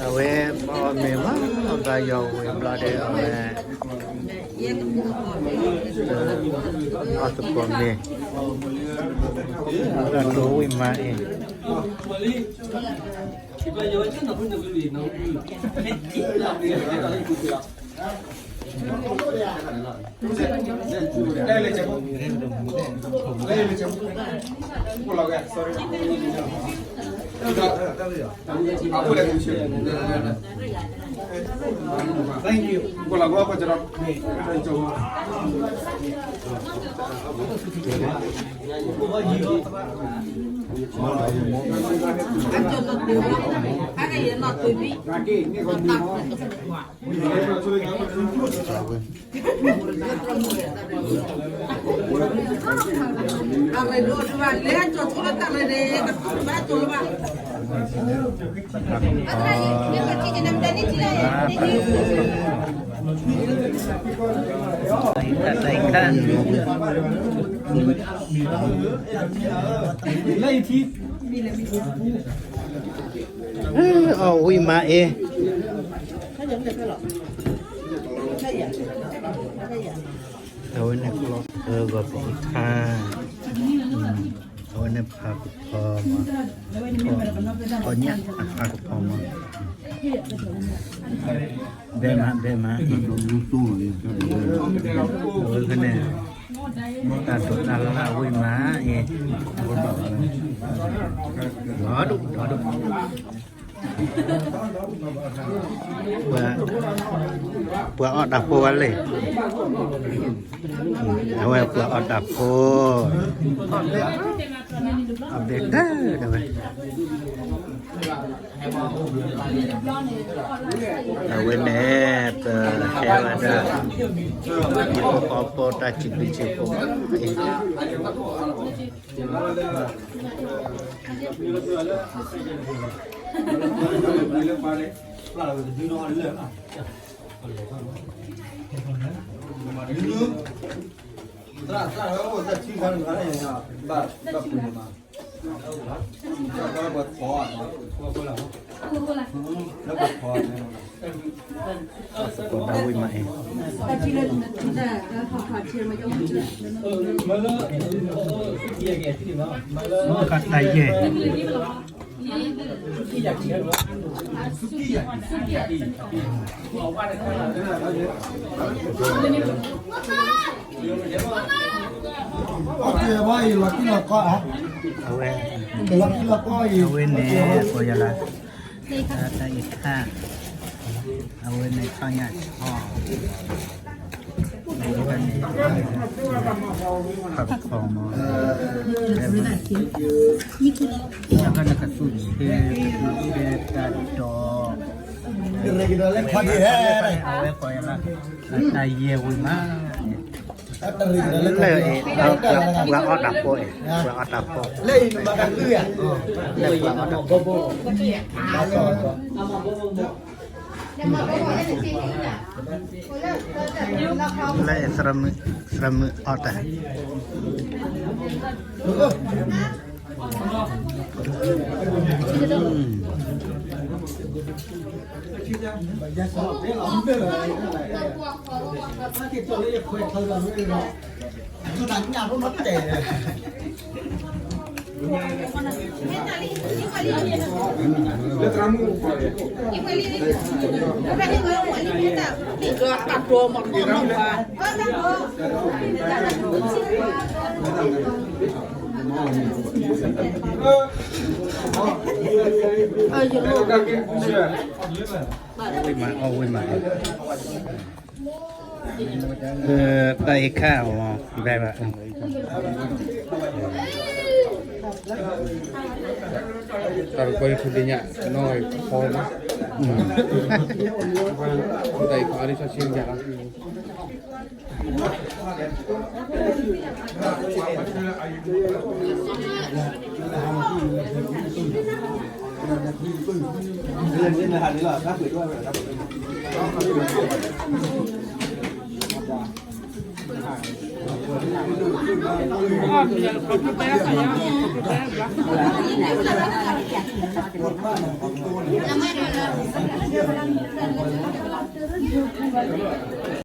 အဝဲပအီၣ်မ့ၤမး အဘၣ်ယီၤဝံၤဘျီဒီး အဝဲ အီၣ်သကိးမ့ၤ တၢ်တိၤဝံၣ်မးအံၤ အီၣ်ဝံၣ်မးအ့ၣ် အဝဲန့ၣ်ကျီၢ်ဂီၤပအံၤခါ အဝဲန့ၣ်ဖးကဖီမး ထီၣ်ညၣ်အဖးကဖီမး ဘဲမး ဘဲမး အဝဲဖဲန့ၣ် တၢ်ဒိးတၢ်လၢ်ဝံၣ်မးအံၤ ဒီဒူၣ် ဒီဒူၣ် ပှၤအီၣ်တၢ်ဖိဝဲလဲၣ် အဝဲပှၤအီၣ်တၢ်ဖိ အဘဲတၢ်ဒၣ်ဝဲ အဝဲန့ၣ် ပဟဲဝဲဒၣ် ယဖိဃီဖိတၢ်စံးဘျုးစံးဖှိၣ် သကိးဒၣ်ဝံၣ်မးအံၤ မ့ၢ်ကတၢၢ်ယဲၢ် အီၣ်က့ၤဝဲအံၤ လီၤတံၢ်လီၤကီဧါ, အဝဲ လီၤတံၢ်လီၤကီအံၤ အဝဲန့ၣ် ကိးယၤလၢ တၢ်အံၤခါ အဝဲန့ၣ် ခီၣ်ညၣ်ဆီ အဝဲန့ၣ် ဖးကဖီမး အဝဲန့ၣ် ကသူၣ်ဆ့ ကသူၣ်ဆ့တၢ်ဒိး အဝဲကိးယၤလၢ တၢ်ယဲၢ်ဝံၤမး လၢ ပှၤအီၣ်တၢ်ဖိအံၤ ပှၤအီၣ်တၢ်ဖိ လၢပှၤအီၣ်တၢ်ဖိ လၢ သရမုၣ်အီၣ်တၢ် ဝံၣ်မး အီၣ်ဝံၣ်မး တၢ်အံၤခါအီၤ ဘဲဘၣ် တၢ်တကွဲးထူၣ်ဒ့ညါ နီၢ်ဖီမး တၢ်အံၤခါအီၤ ဒ်ဆီဆ့ညါလီၤ လၢ